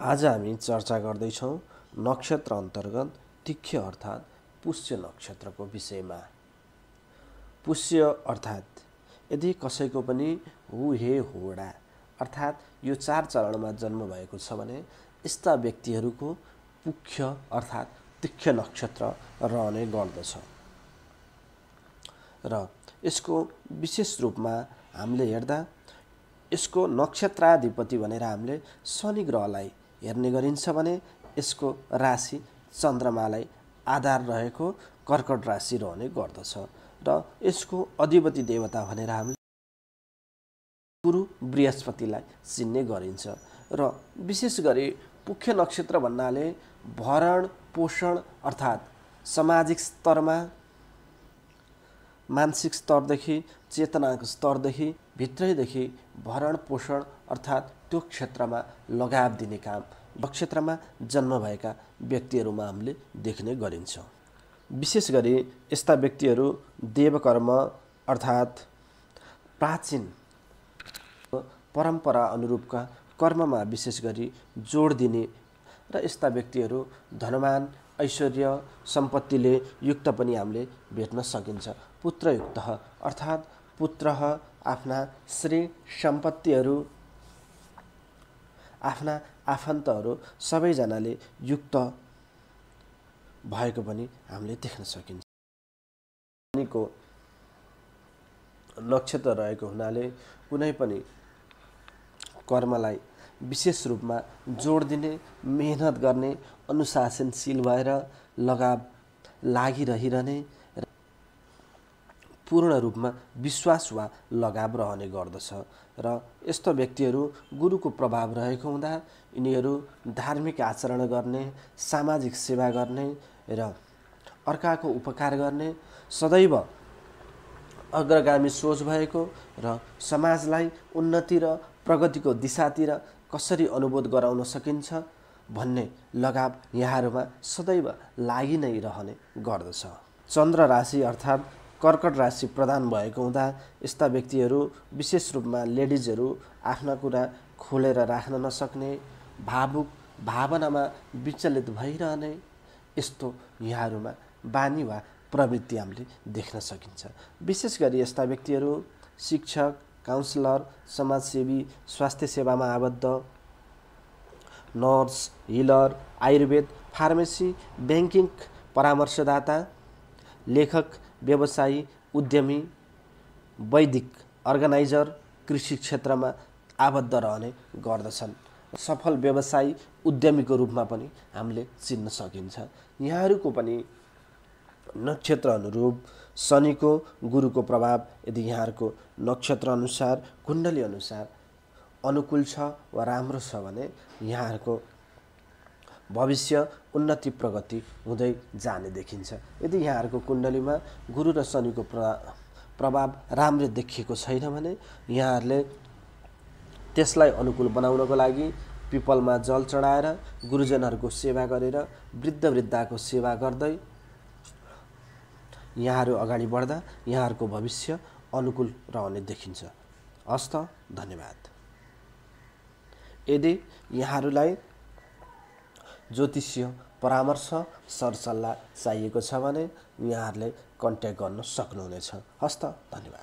आज हामी चर्चा गर्दैछौँ नक्षत्र अन्तर्गत तिख्य अर्थात् पुष्य नक्षत्रको विषयमा। पुष्य अर्थात् यदि कसैको पनि हु हे होडा अर्थात् यो 4 चरणमा जन्म भएको छ भने यस्ता व्यक्तिहरूको पुख्य अर्थात् तिख्य नक्षत्र रहने गर्दछ र यसको विशेष रूपमा हामीले हेर्दा यसको नक्षत्राधिपति भनेर हामीले शनि ग्रहलाई हेर्ने गरिन्छ भने यसको राशि चन्द्रमालाई आधार रहेको कर्कट राशि रहने गर्दछ र यसको अधिपति देवता भनेर हामीले गुरु बृहस्पतिलाई चिन्ने गरिन्छ र विशेष गरी पुख्य नक्षत्र भन्नाले भरण पोषण अर्थात् सामाजिक स्तरमा मानसिक स्तरदेखि चेतनाको स्तरदेखि भित्रैदेखि भरण पोषण अर्थात् त्यो क्षेत्रमा लगाव दिने काम नक्षत्रमा जन्म भएका व्यक्तिहरूमा हामीले देख्ने गरिन्छ। विशेष गरी यस्ता व्यक्तिहरू देवकर्म अर्थात् प्राचीन परम्परा अनुरूपका कर्ममा विशेष गरी जोड दिने र यस्ता व्यक्तिहरू धनवान ऐश्वर्य सम्पत्तिले युक्त पनि हामीले भेट्न सकिन्छ। पुत्रयुक्त अर्थात् पुत्र आफ्ना श्री सम्पत्तिहरू आफ्ना आफन्तहरू सबैजनाले युक्त भएको पनि हामीले देख्न सकिन्छ। शनिको नक्षत्र रहेको हुनाले कुनै पनि कर्मलाई विशेष रूपमा जोड दिने मेहनत गर्ने अनुशासनशील भएर लगाव लागिरहिरहने र पूर्ण रूपमा विश्वास वा लगाव रहने गर्दछ र यस्तो व्यक्तिहरू गुरुको प्रभाव रहेको हुँदा यिनीहरू धार्मिक आचरण गर्ने सामाजिक सेवा गर्ने र अर्काको उपकार गर्ने सदैव अग्रगामी सोच भएको र समाजलाई उन्नति र प्रगतिको दिशातिर कसरी अनुबोध गराउन सकिन्छ भन्ने लगाव यहाँहरूमा सदैव लागि नै रहने गर्दछ। चन्द्र राशि अर्थात् कर्कट राशि प्रदान भएको हुँदा यस्ता व्यक्तिहरू विशेष रूपमा लेडिजहरू आफ्ना कुरा खोलेर राख्न नसक्ने भावुक भावनामा विचलित भइरहने यस्तो यहाँहरूमा बानी वा प्रवृत्ति हामीले देख्न सकिन्छ। विशेष गरी यस्ता व्यक्तिहरू शिक्षक काउन्सिलर समाजसेवी स्वास्थ्य सेवामा आबद्ध nurse healer Ayurveda pharmacy banking परामर्शदाता लेखक व्यवसायी उद्यमी वैदिक अर्गनाइजर कृषि क्षेत्रमा आबद्ध रहने गर्दछन्। सफल व्यवसायी उद्यमीको रूपमा पनि हामीले चिन्न सकिन्छ। यहाँहरूको पनि नक्षत्र अनुरूप शनिको गुरुको प्रभाव यदि यहाँहरूको नक्षत्र अनुसार कुण्डली अनुसार अनुकूल छ वा राम्रो छ भने यहाँहरूको भविष्य उन्नति प्रगति हुँदै जाने देखिन्छ। यदि यहाँहरूको कुण्डलीमा गुरु र शनिको प्रभाव राम्रो देखिएको छैन भने यहाँहरूले त्यसलाई अनुकूल बनाउनको लागि पिपलमा जल चढाएर गुरुजनहरूको सेवा गरेर वृद्ध वृद्धाको सेवा गर्दै यहाँहरू अगाडि बढ्दा यहाँहरूको भविष्य अनुकूल रहने देखिन्छ। हस्त धन्यवाद। यदि यहाँहरूलाई ज्योतिषीय परामर्श सरसल्लाह चाहिएको छ भने यहाँहरूले कन्ट्याक्ट गर्न सक्नुहुनेछ। हस्त धन्यवाद।